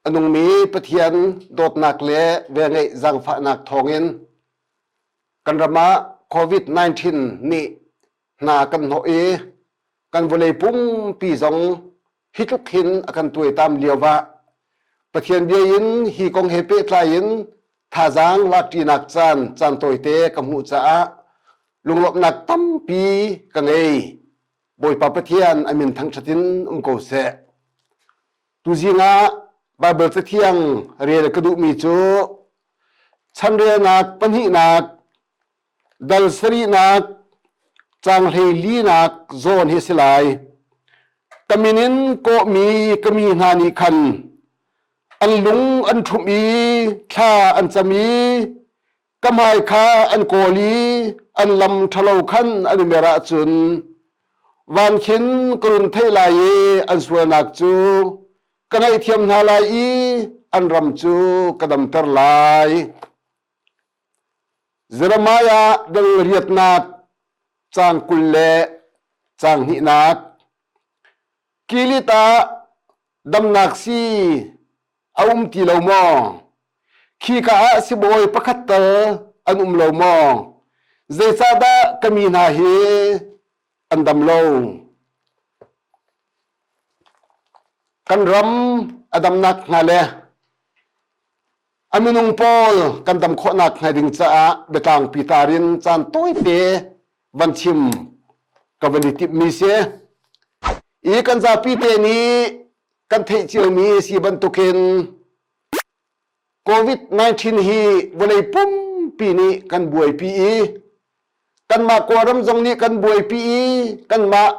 A nungmi Pathian dawtnak le velngeih zaangfahnak thawngin kan ram ah COVID-19 nih hna kan hnawh i kan vawlei pumpi zong hi tluk hin a kan tuaitam lio ah Pathian bia in hi kong he pehtlai in thazaang lakṭinak caan caan tawite ka hmuh caah lunglawmhnak tampi ka ngei. Bawipa Pathian a min thangṭhat in um ko seh. Tuzing ah Baibal Cathiang rel ka duhmi cu chanrelnak pahnihnak dal sarihnak caang hleilinak zawn hi a si lai. Ka min in kawhmi ka mi hna nih khan an lung an ṭhumh i thla an cam i ka hmai kha an kawl i an lam ṭhalo khan an i mer ahcun van khin ka run theih lai i an sualnak cu ka ngaihthiam hna lai i an ram cu ka damter lai. Jeremiah dal riatnak caang 20 le caang hnihnak Gilead ah damnak sii a um ti lo maw? Khika ah sibawi pakhat tal an um lo maw? Zeicahdah ka mi hna hi an dam lo? Kan ram a damnak hnga le a minung pawl kan dam khawhnak hnga ding caah biatlangpi tar in caan tawite van chim ka van i timhmi si. I kan zapi te nih kan theih ciomi si bantukin COVID-19 hi vawlei pumpi nih kan buaipi i kanmah Kawlram zong nih kan buaipi i kanmah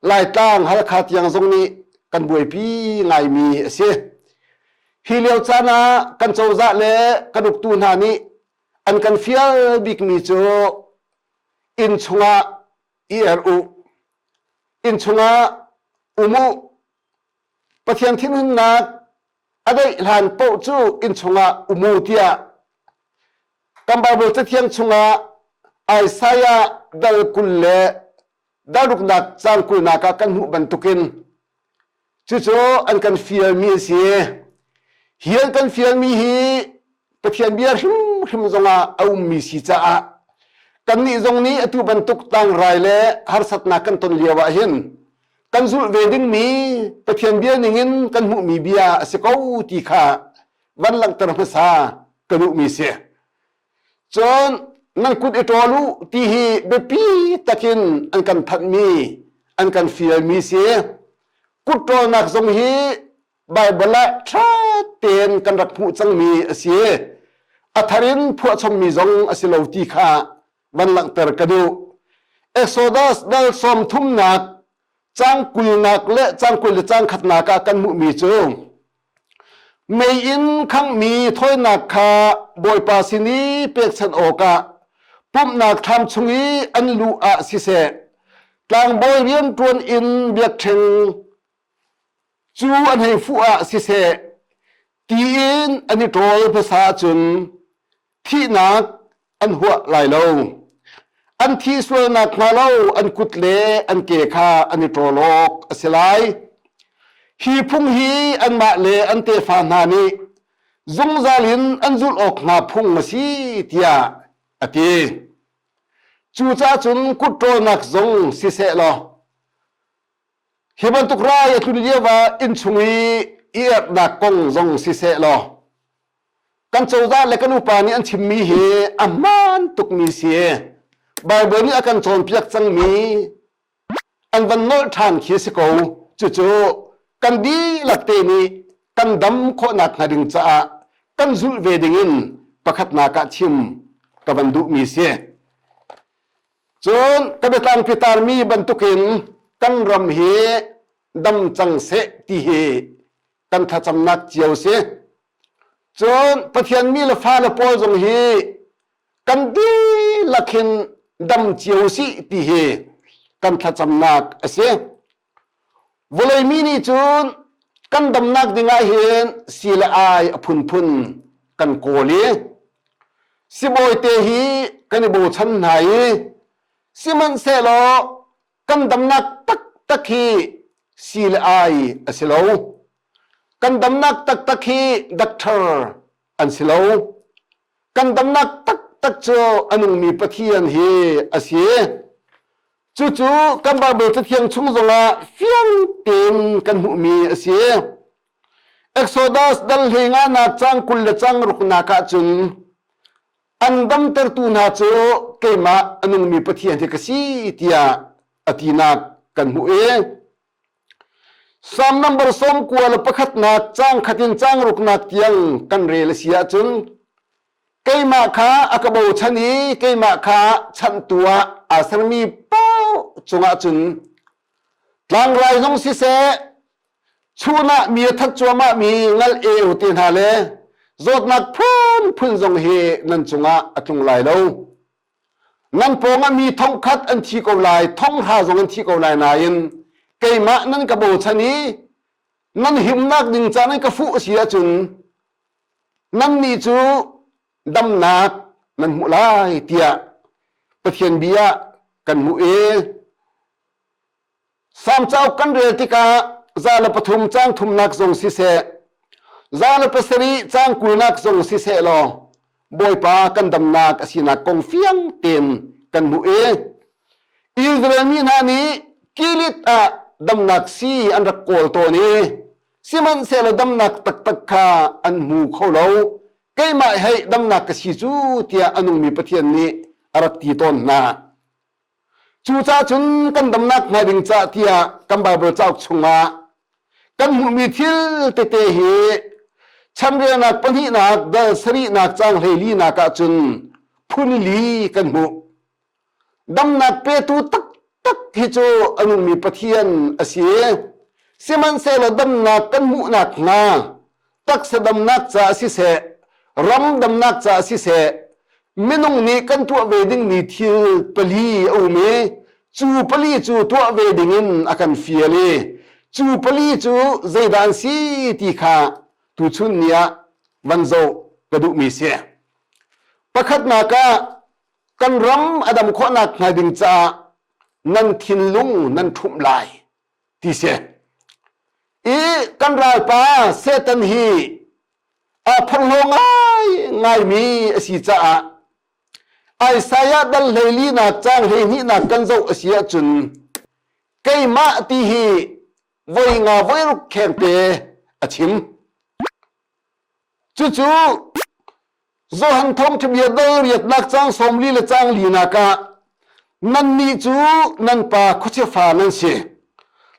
Laitlang Halkha tiang zong nih kan buaipi ngaimi a si. Hi lio caan ah kan cozah le kan uktu hna nih an kan fial bikmi cu inn chungah i er u, inn chungah um u, Pathian thinhunnak a daih hlan paoh cu inn chungah um u tiah kan Baibal Cathiang chungah Isaiah dal 20 le daruknak caan kulnak ah kan hmuh bantukin cucu an kan fialmi a si. Hi an kan fialmi hi Pathian bia hrimhrim zongah a ummi si caah kannih zong nih atu bantuk tlangrai le harsatnak kan ton lio ah hin kan zulh ve dingmi Pathian bia ningin kan hmuhmi bia a si ko ti kha van langhter hmasa ka duhmi si. Cun nan kut i ṭawl u ti hi biapi takin an kan thanhmi, an kan fialmi si. Kut ṭawlnak zong hi Baibal ah ṭha tein kan rak hmuh cangmi a si. A thar in phuahchommi zong a si lo ti kha van langhter ka duh. Exodus dal sawm thumnak cang kulnak le cang 20 le cang khatnak ah kan hmuhmi cu mei in khanghmi thawinak kha Bawipa sin i pekchanh awkah pumhnak thlam chung i an luh ah siseh tlangbawi rianṭuan in biakṭheng cu an hei fuh ah siseh tiin an i ṭawl hmasa ahcun thihnak an huah lai lo. An thih sual nakhnga lo an kut le an ke kha an i ṭawl awk a si lai. Hi phung hi anmah le an tefa hna nih zungzal in an zulh awk hnga phung a si tiah a ti. Cucaah cun kut ṭawlnak zong siseh law Hi bantuk rai a tlun lio ah innchung i i erhnak kong zong siseh law kan cozah le kan upa nih an chimmi hi a hmaan tukmi si. Baibal nih a kan cawnpiak cangmi an van nolh ṭhan khi a si ko. Cucu kan dihlak te nih kan dam khawhnak hnga ding caah kan zulh ve dingin pakhatnak ah chim ka van duhmi si. Cun ka biatlangpi tarmi bantukin kan ram hi dam cang seh ti hi kan thlacamnak cio si. Cun Pathian mi le fale pawl zong hi kan dihlak hin dam cio sih ti hi kan thlacamnak a si. Vawlei mi nih cun kan damnak dingah hin si le ai a phunphun kan kawl i sibawi te hi kan i bochan hna i sihmanhsehlaw kan damnak taktak hi si le ai a si lo. Kan damnak taktak hi doctor an si lo. Kan damnak taktak cu a nungmi Pathian hi a si. Cucu kan Bible Cathiang chung zongah fiang tein kan hmuhmi a si. Exodus dal hlei nak cang 20 le cang ruknak ah cun an damtertu hna cu keimah a nungmi Pathian hi ka si tiah a tinak kan hmuh i Psalm number 91 caang khat in caang ruknak tiang kan rel a si ahcun keimah kha a ka bochan i keimah kha chanhtu ah aa sermi paoh cungah cun tlangrai zong siseh chun ah mi a that cuahmah mi ngal eu te hna le zawtnak phunphun zong hi nan cungah a tlung lai lo. Nan pawngah mi thongkhat an thi ko lai, thonghra zong an thi ko lai nain keimah nan ka bochan i nan himnak ding ca nan ka fuh a si ahcun nannih cu damnak nan hmuh lai tiah Pathian bia kan hmuh i Salm cauk kan rel tikah 103 caang thumnak zong siseh, 107 caang kulnak zong siseh law Bawipa kan damnak a sinak kong fiang tein kan hmuh i Israel mi hna nih Gilead ah damnak sii an rak kawl tawn i sihmanhsehlaw damnak taktak kha an hmu kho lo. Keimah hei damnak ka si cu tiah a nungmi Pathian nih a rak ti tawn hna. Cucaah cun kan damnak hnga ding cah tiah kan Baibal cauk chungah kan hmuhmi thil tete hi chanrelnak pahnihnak dal sarihnak caang hleilinak ah cun phun li kan hmuh. Damnak petu taktak hi cu a nungmi Pathian a si. Sihmanhsehlaw damnak kan hmuhnak hnga taksa damnak caah siseh, ram damnak caah siseh, minung nih kan tuah ve dingmi thil pali a um i cu pali cu tuah ve dingin a kan fial i cu pali cu zeidah an si ti kha tuchun ni ah van zoh ka duhmi si. Pakhatnak ah kan ram a dam khawhnak hnga ding caah nan thinlung nan ṭhumh lai ti si. I kan ralpa Satan hi aa phorhlaw ngai ngaimi a si caah Isaiah dal hleilinak caang hleihnihnak kan zoh a si ahcun keimah ti hi voi nga voi ruk khengte a chim. Cucu Johan thawngṭhabia dal riatnak caang 40 le caang linak ah nannih cu nan pa khuachia fa nan si.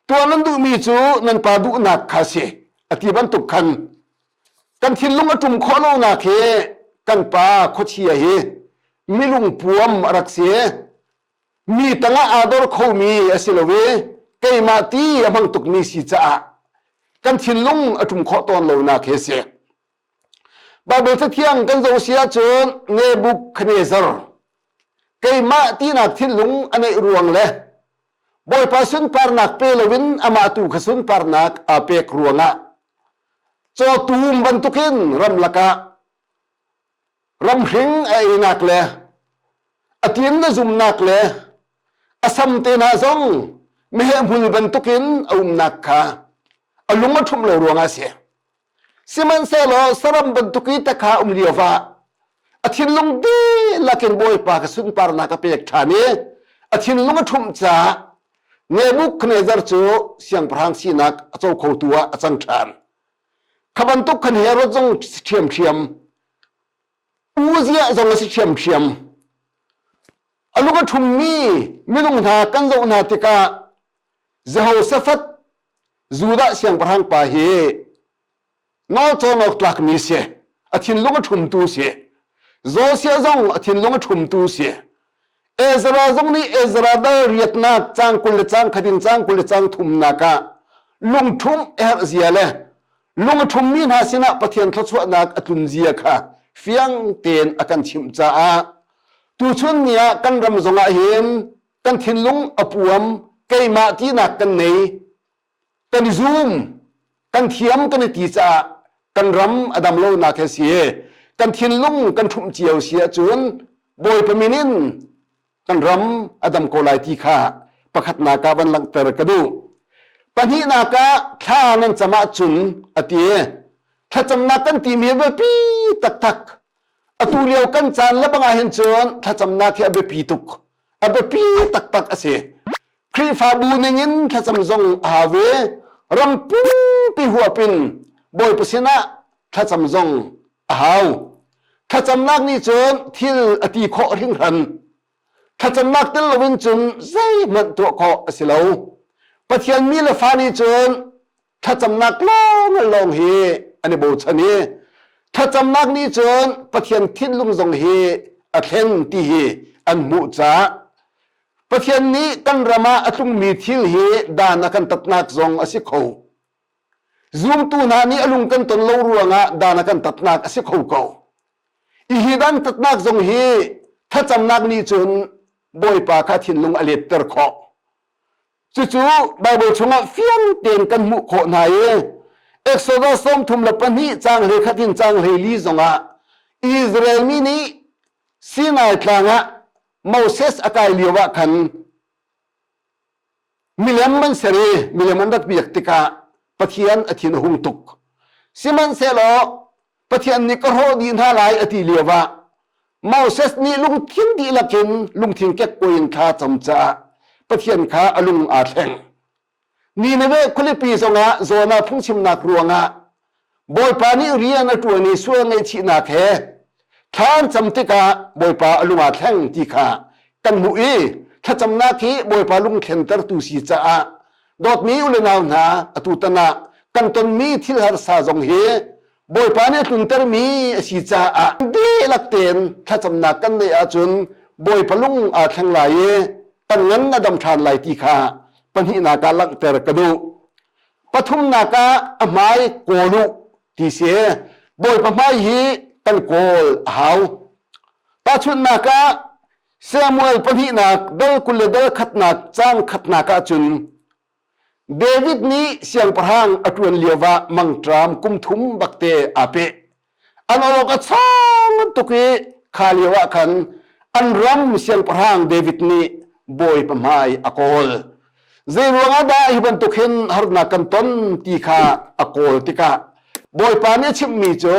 Tuah nan duhmi cu nan pa duhnak kha si. A ti bantuk khan kan thinlung a ṭum khawh lonak hi kan pa khuachia hi milung puam a rak si. Mi tangah aa dor khomi a si lo i keimah ti a hmang tukmi si caah kan thinlung a ṭum khawh tawn lonak hi a si. Baibal Cathiang kan zoh si ahcun Nebuchadnezzar keimah tinak thinlung a neih ruang le Bawipa sunparnak pe loin amah tu kha sunparnak aa pek ruangah cawtum bantukin ramlak ah ramhring a einak le a tin na zumnak le a sam te hna zong meheh hmul bantukin a umnak kha a lung a ṭhumh lo ruangah a si. Sihmanhsehlaw saram bantuk i takha um lio ah a thinlung dihlak in Bawipa ka sunparnak a pek ṭhan i a thinlung a ṭhumh caah Nebuchadnezzar cu siangpahrang sinak a co khotu ah a cang ṭhan. Kha bantuk khan Herod zong ṭhiamṭhiam, Uzziah zong a si ṭhiamṭhiam. A lung a ṭhummi minung hna kan zoh hna tikah Jehoshaphat Judah siangpahrang pa hi nawlcawn awk tlakmi si, a thinlung a ṭhumtu si. Josiah zong a thinlung a ṭhumtu si. Ezra zong nih Ezra dal riatnak caang 20 le caang khat in caang 20 le caang thumnak ah lungṭhumh a herh zia le lung a ṭhummi hna sinah Pathian thluachuahnak a tlun zia kha fiang tein a kan chimh caah tuchun ni ah kan ram zongah hin kan thinlung a puam keimah tinak kan nei kan i zum kan thiam kan i ti caah kan ram a dam lonak he si kan thinlung kan ṭhumh cio si ahcun Bawipa min in kan ram a dam ko lai ti kha pakhatnak ah van langhter ka duh. Pahnihnak ah thla nan cam ahcun a ti. Thlacamnak kan timi a biapi taktak. Atu lio kan caan le bang ah hin cun thlacamnak hi a biapi tuk. A biapi taktak a si. Khrihfabu ningin thlacam zong a hau ve. Ram pumpi huap in Bawipa sinah thlacam zong a hau. Thlacamnak nih cun thil a ti khawh hringhran. Thlacamnak tel loin cun zeihmanh tuah khawh a si lo. Pathian mi le fa nih cun thlacamnak lawng lawng hi an i bochan i thlacamnak nih cun Pathian thinlung zong hi a thlen ti hi an hmuh caah Pathian nih kan ram ah a tlungmi thil hi dan a kan tatnak zong a si kho. Zumtu hna nih a lung kan ton lo ruangah dan a kan tatnak a si kho ko. Hi dantatnak zong hi thlacamnak nih cun Bawipa kha thinlung a letter khawh. Cucu Baibal chungah fiang tein kan hmuh khawh hna i Exodus 32 caang 11 in caang 14 zongah Israel mi nih Sinai tlang ah Moses a kai lio ah khan milem an ser i milem an rak biak tikah Pathian a thin a hung tuk. Sihmanhsehlaw Pathian nih ka hrawh dih hna lai a ti lio ah Moses nih lungthin dihlak in lungthin kekkuai in thla cam caah Pathian kha a lung aa thleng. Nineveh khualipi zongah Jonah phungchimnak ruangah Bawipa nih rian a ṭuan i sual ngaihchihnak he thla an cam tikah Bawipa a lung aa thleng ti kha kan hmuh i thlacamnak hi Bawipa lungthlentertu si caah dawtmi u le nau hna atutan ah kan tonmi thil harsa zong hi Bawipa nih a tluntermi a si caah dihlak tein thlacamnak kan neih ahcun Bawipa lung aa thleng lai i kan ngan a dam ṭhan lai ti kha pahnihnak ah langhter ka duh. Pathumnak ah a hmai kawl u ti si. Bawipa hmai hi kan kawl a hau. Tahchunhnak ah Samuel pahnihnak dal 20 le dal khatnak caang khatnak ahcun David nih siangpahrang a ṭuan lioah mangṭam kum thum bakte aa peh. An awk a chang tuk i kha lioah khan an ram siangpahrang David nih Bawipa hmai a kawl. Zeiruang ah dah hi bantuk hin harnak kan ton ti kha a kawl tikah Bawipa nih a chimhmi cu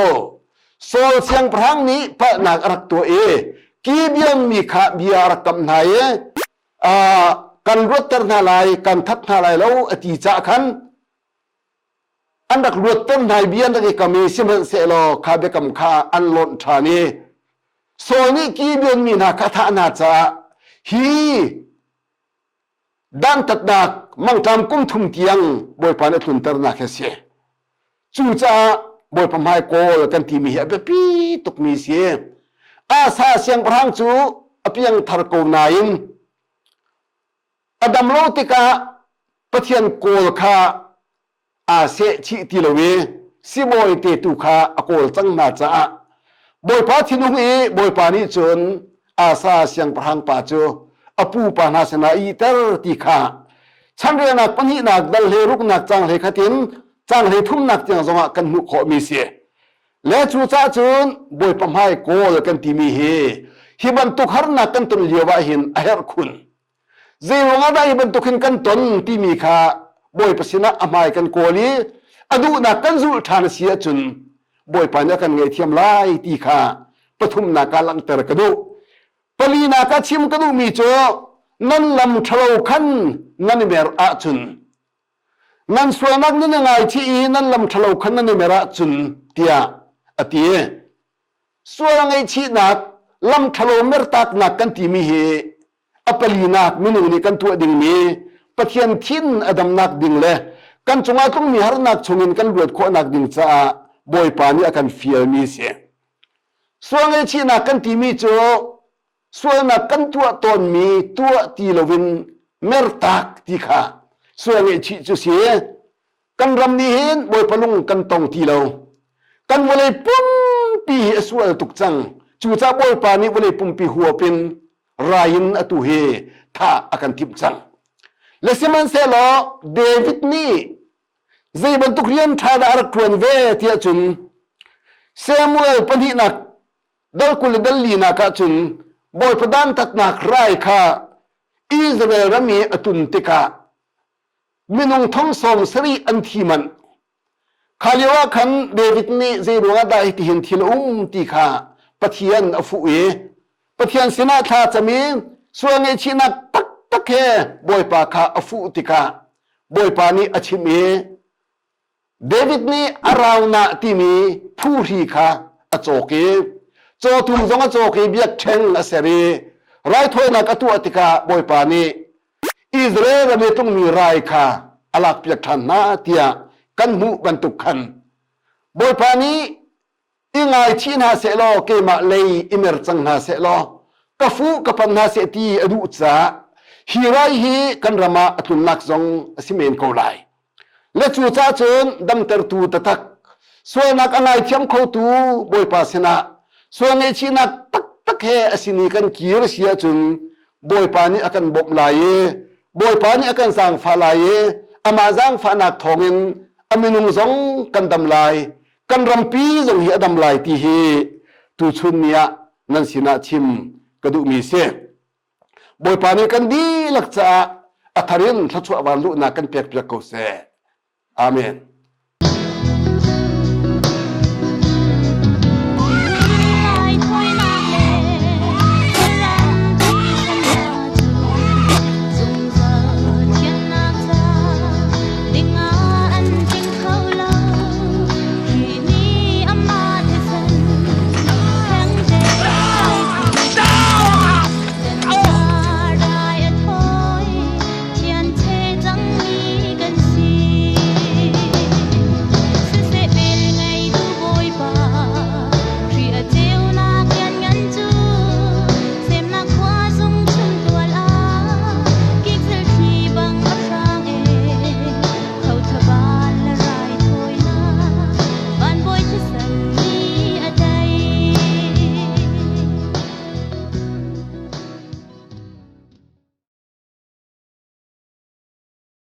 Saul siangpahrang nih palhnak a rak tuah i Gibeon mi kha bia a rak kamh hna i kan luatter hna lai, kan that hna lai lo a ti caah khan an rak luatter hna i bia an rak i kam i sihmanhsehlaw kha biakam kha an lawnh ṭhan i Saul nih Gibeon mi hna kha a thah hna caah hi dantatnak mangṭam kum thum tiang Bawipa nih a tlunternak hi a si. Cucaah Bawipa hmai kawl kan timi hi a biapi tukmi a si. Asa siangpahrang cu a piangthar ko nain a dam lo tikah Pathian kawl kha aa seh chih ti lo i sibawi te tu kha a kawl cang hna caah Bawipa thinhung i Bawipa nih cun Asa siangpahrang pa cu a pupa hna sinah iter ti kha chanrelnak pahnihnak dal hle ruknak cang hle khatin cang hle thumnak tiang zongah kan hmuh khawhmi si. Le cucaah cun Bawipa hmai kawl kan timi hi hi bantuk harnak kan ton lio ah hin a herh khun. Zeiruang ah dah hi bantuk hin kan ton timi kha Bawipa sinah a hmai kan kawl i a duhnak kan zulh ṭhan a si ahcun Bawipa nih a kan ngaihthiam lai ti kha pathumnak ah langhter ka duh. Palinak ah chim ka duhmi cu nan lam ṭhalo khan nan i mer ahcun nan sualnak nan i ngaichih i nan lam ṭhalo khan nan i mer ahcun tiah a ti. Sual ngaihchihnak lam ṭhalo mertaknak kan timi hi a palinak minung nih kan tuah dingmi Pathian thin a damnak ding le kan cungah tlungmi harnak chungin kan luat khawhnak ding caah Bawipa nih a kan fialmi a si. Sual ngaihchihnak kan timi cu sualnak kan tuah tawnmi tuah ti loin mertak ti kha sual ngaihchih cu si. Kan ram nih hin Bawipa lung kan tong ti lo. Kan vawlei pumpi hi a sual tuk cang. Cucaah Bawipa nih vawlei pumpi huap in rai in atu hi thah a kan timh cang. Le sihmanhsehlaw David nih zei bantuk rian ṭha dah a rak ṭuan ve tiah cun Samuel pahnihnak dal 20 le dal linak ah cun Bawipa dantatnak rai kha Israel ram i a tun tikah. Minung thong sawm sarih an thi manh. Kha lio ah khan David nih zei ruangah dah hitihin thil a um ti kha Pathian a fuh i Pathian sinah thla cam i sual ngaihchihnak taktak he Bawipa kha a fuh tikah Bawipa nih a chimh i David nih Araunah timi phuhri kha a cawk i cawtum zong a cawk i biakṭheng a ser i raithawinak a tuah tikah Bawipa nih Israel ram i tlungmi rai kha a lakpiak ṭhan hna tiah kan hmuh bantuk khan Bawipa nih i ngaichih hna sehlaw keimah lei i mer cang hna sehlaw ka fuh ka pan hna seh ti a duh caah hi rai hi kan ram ah a tlunnak zong a si men ko lai. Le cu caah cun damtertu taktak sualnak a ngaithiam khotu Bawipa sinah sual ngaihchihnak taktak he a sin i kan kir a si ahcun Bawipa nih a kan bawmh lai i Bawipa nih a kan zaangfah lai i amah zaangfahnak thawngin a minung zong kan dam lai kan rampi zong hi a dam lai ti hi tuchun ni ah nan sinah chim ka duhmi si. Bawipa nih kan dihlak caah a thar in thluachuah van luhnak kan pekpiak ko seh. Amen.